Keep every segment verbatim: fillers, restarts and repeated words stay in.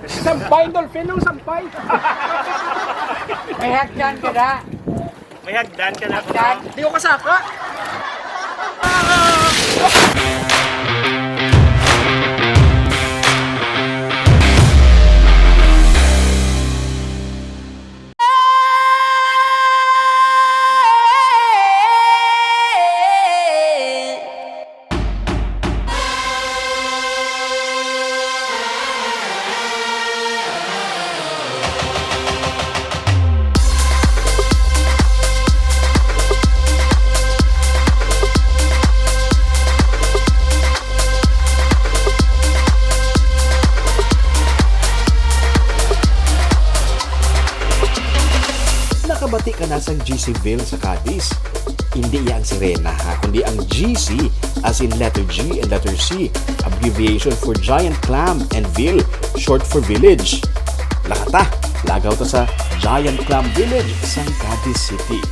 Sampay, Dolphin, no? Sampay. May hagdan ka na. May hagdan ka na. Hagdan. Di ko kasaka. Nakabati ka na sang G C Ville sa Cadiz? Hindi iya ang sirena, ha, kundi ang G C, as in letter G and letter C, abbreviation for Giant Clam, and Ville, short for village. Lakata, lagaw ta sa Giant Clam Village sang Cadiz City.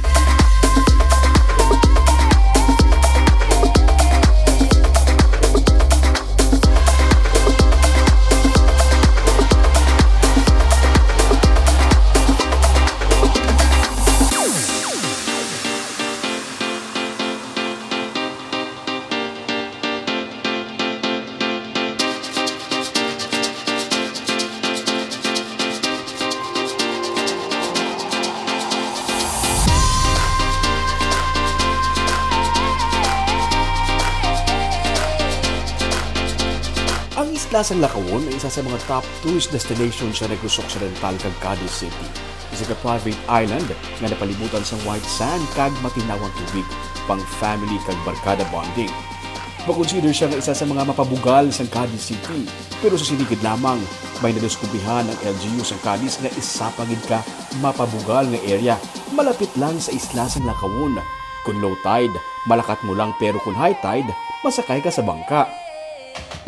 Ang isla sang Lacawon ay isa sa mga top tourist destination sa Negros Occidental kag Cadiz City. Isa ka private island nga napalibutan sang white sand kag matinawang tubig, pang family kag barkada bonding. Makonsider siya nga isa sa mga mapabugal sang Cadiz City, pero sa sini gid lamang may nadiskubrihan ang L G U sang Cadiz nga isa pa gid ka mapabugal nga area, malapit lang sa isla sang Lacawon. Kun low tide, malakat mo lang, pero kun high tide, masakay ka sa bangka.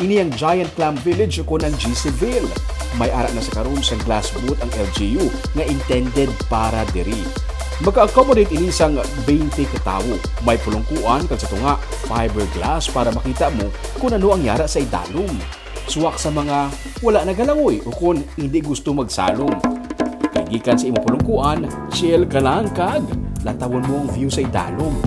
Ini ang Giant Clam Village ukon ang G C Ville. May ara na sa karon sang glass boat ang L G U nga intended para diri. Maka-accommodate ini sang twenty ka tawo. May pulungkuan kag sa tunga, fiberglass para makita mo kun ano ang yara sa idalom. Suwak sa mga wala nagalangoy ukon hindi gusto magsalom. Kay gikan sa imo pulungkuan, chill ka lang kag lantawon mo ang view sa idalom.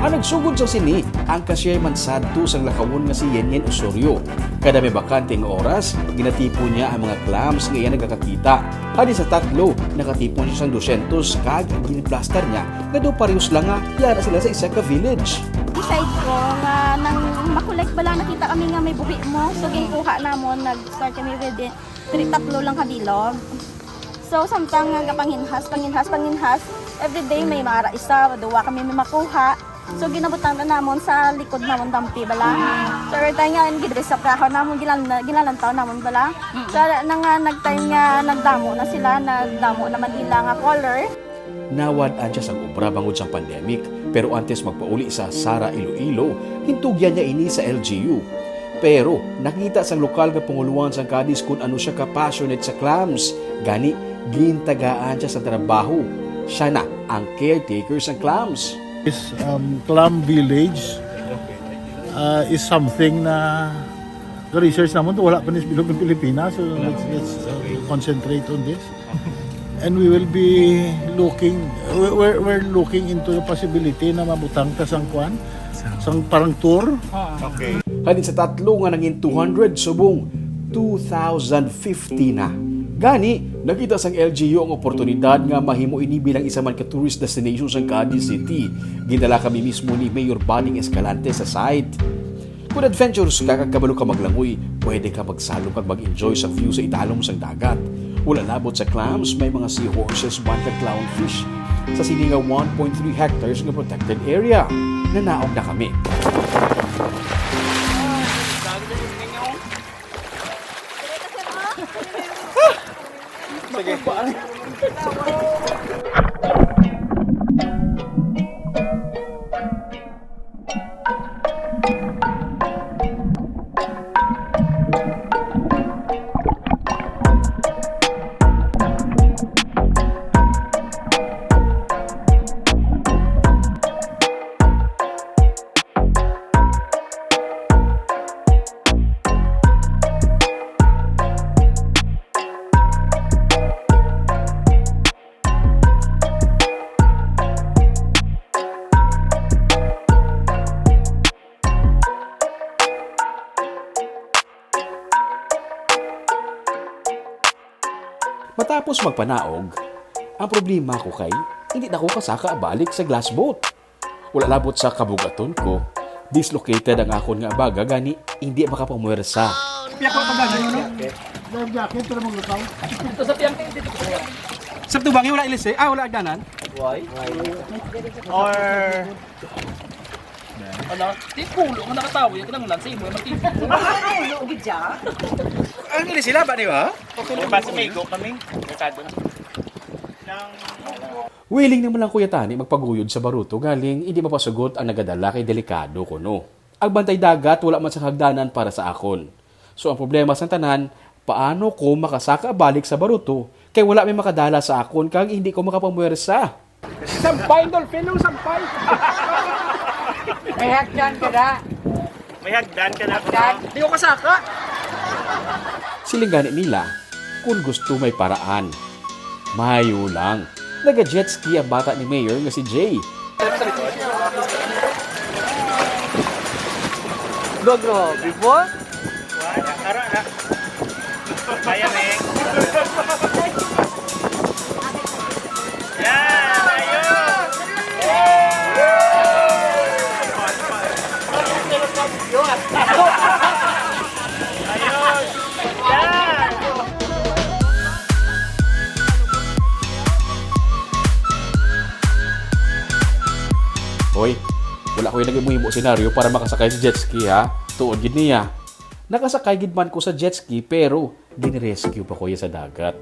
Ang nagsugod sa sini, ang cashier man sadto sang Lacawon nga si Yen Yen Osorio. Kada may bakante nga oras, ginatipon niya ang mga clams nga iya nagakakita. Halin sa tatlo, nakatipon siya sang dosyentos kag ginplastar niya nga daw parehos lang nga yara sila sa isa ka village. Decide ko nga nang makolek bala, nakita kami nga may buhi mo. So, ginkuha namon, nag-start kami with it. Diri tatlo lang ka bilog. So, samtang nga panginhas, panginhas, panginhas, everyday may mara isa, duwa kami may makuha. So, ginabutang na namon sa likod namon dampi bala. So, every time nga, gidiri sa kahoy namon, gilan-, ginalantaw namon bala. Mm. So, na nga, nag-time nga, nagdamo na sila, nagdamo naman ila nga color. Nawad-an siya sang obra bangod sang pandemic, pero antes magpauli sa Sara, Iloilo, gintugyan niya ini sa L G U. Pero nakita sang lokal nga pangulohan sang Cadiz kun ano siya ka-passionate sa clams, gani gintagaan siya sa trabaho. Siya na ang caretaker sang clams. This, um, clam village, uh, is something na research namon to, wala pa ni sa bilog ng Pilipinas, so let's, let's, uh, concentrate on this. And we will be looking, we-, we're, we're looking into the possibility na mabutang ta sang kuan, sang parang tour. Okay. Halin sa tatlo nga nangin two hundred, subong two thousand fifty na. Gani, nakita sang L G U ang oportunidad nga mahimo ini bilang isa man ka tourist destination sang Cadiz City. Gindala kami mismo ni Mayor Boning Escalante sa site. Kung adventurous ka kag kabalo ka maglangoy, pwede ka magsalom kag mag-enjoy sa view sa idalom sang dagat. Wala labot sa clams, may mga seahorses man kag clownfish sa sini nga one point three hectares nga protected area. Nanaog na kami. Sige. Matapos magpanaog, ang problema ko kay hindi na ko kasaka balik sa glass boat. Wala labot sa kabugaton ko, dislocated ang akon nga baga, gani hindi makapamuwersa. Piyak ko pag ano, no? Life jacket, pero maglutaw. Ito sa piyang, dito sa piyang. Sa tubangi, wala ilis eh. Ah, wala agdanan? Why? Or Ano? Di kulo nga nakatawo yung kinanglan sa imo, yung matindi. Ano, gid siya? Ang ilis sila ba, di ba? Basta may go kami. Merkado na. Willing naman lang Kuya Tani magpaguyod sa baruto, galing hindi mapasugot ang nagadala kay delikado kuno. Ang bantay dagat, wala man sang hagdanan para sa akon. So, ang problema sang tanan, paano ko makasaka balik sa baruto kay wala may makadala sa akon kag hindi ko makapamuwersa? Sampay, Dolphin, no? Sampay. May hagdan ka da. May hagdan ka na, Hagdan. Di ko kasaka. Siling gani nila, kung gusto may paraan. Mayo lang. Naga-jet ski ang bata ni Mayor nga si Jay. Gogro, before? Ara na. Kaya, Meng. Yan, ayun. Ayun. Yan. Hoy, wala ko yung nag-imuhimo senaryo para makasakay sa jet ski, ha? Tuod gid niya. Nakasakay gid man ko sa jet ski, pero gin-rescue pa ko iya sa dagat.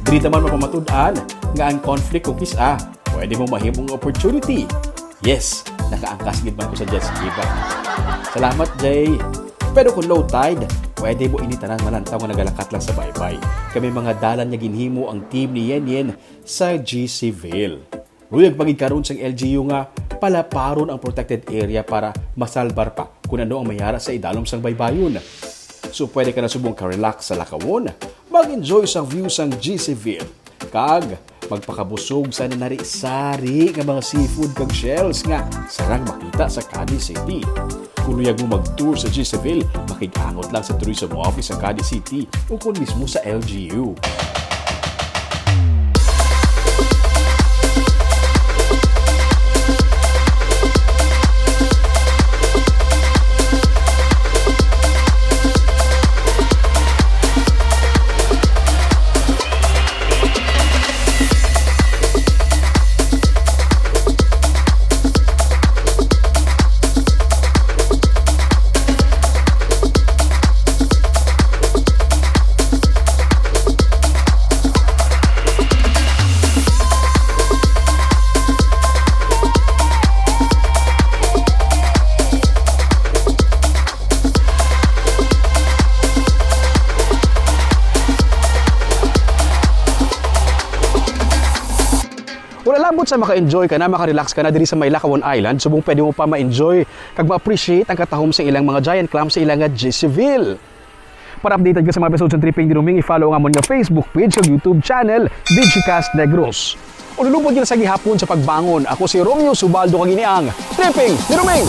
Diri ta man mapamatud-an nga ang conflict kung kis-a pwede mo mahimong opportunity. Yes, nakaangkas gid man ko sa jet ski ba. Salamat, Jay. Pero kung low tide, pwede mo ini tanan malantaw nga nagalakat lang sa baybay. Kay may mga dalan nga ginhimo ang team ni Yen Yen sa G C Ville. Luyag pa gid karon sang L G U nga palaparon ang protected area para masalbar pa kung ano ang may ara sa idalom sang baybayon. So, pwede ka na subong ka-relax sa lakawon, mag-enjoy sa view sang G C Ville, kag magpakabusog sa nanari-sari nga mga seafood kag shells nga sarang makita sa Cadiz City. Kung luyag mo mag-tour sa G C Ville, makig-angot lang sa Tourism Office sa Cadiz City ukon mismo sa L G U. Bukod sa maka-enjoy ka na, maka-relax ka na diri sa may Lakawan Island, subong pwede mo pa ma-enjoy kag ma-appreciate ang katahom sa ilang mga giant clams sa ilang nga G C Ville. Para updated ka sa mga episode sa Tripping ni Roming, i-follow ang amon nga Facebook page kag YouTube channel, Digicast Negros. Ululubod kita sa gihapon sa pagbangon. Ako si Romeo Subaldo kag ini ang Tripping ni Roming.